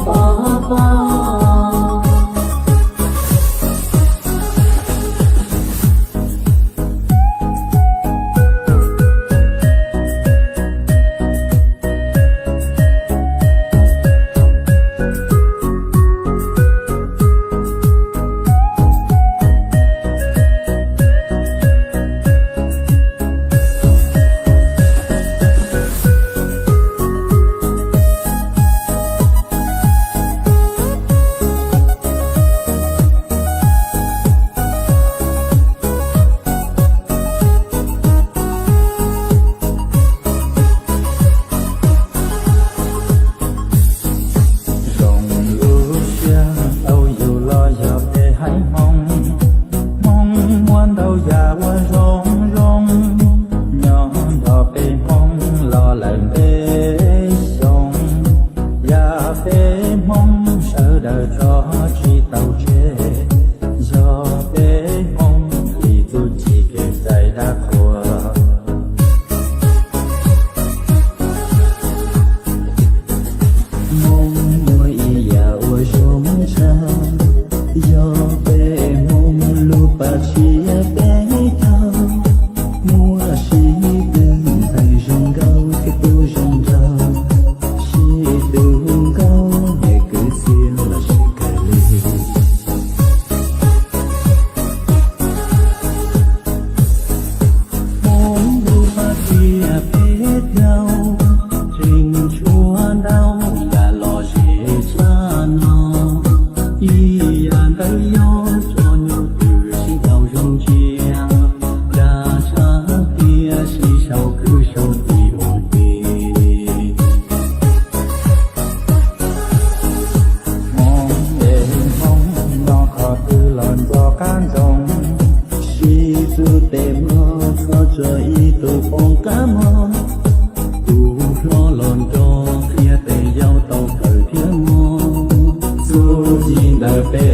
Pov pob. Zoo lub siab tau yus los yog peb haiv Hmoob, Hmoob muaj ntau yam uas zoo zoo, nyob nrog peb Hmoob los lawm ntev xyoo, yam peb Hmoob sawv daws tso tsis tau tseg, yog peb Hmoob li txuj ci kev cai dab qhuas. Hmoob muaj ib yam uas zoo tshaj, yog peb Hmoob lub paj tshiab peb caug, muaj sib tw ntxhais zoo nkauj thiab tub zoo nraug, sib tw nkauj niam kwv txiv los sib kawg li. Hmoob lub paj tshiab peb caug, tseem tshuav ntau yam lom zem tshaj no. Ib yam ntawd yog tso nyuj twm sib ntaus zoo ntsia, dag tshaj tias sib sau khwv sau tis ua ke. Hmoob es Hmoob no qhov twg los nco qab ntsoov, sib txuj tes mloog txhob tso ib tug poob qab mog. Tus hlob los nrog qhia tes yau tau kawm thiab mog. Txuj ci ntawm peb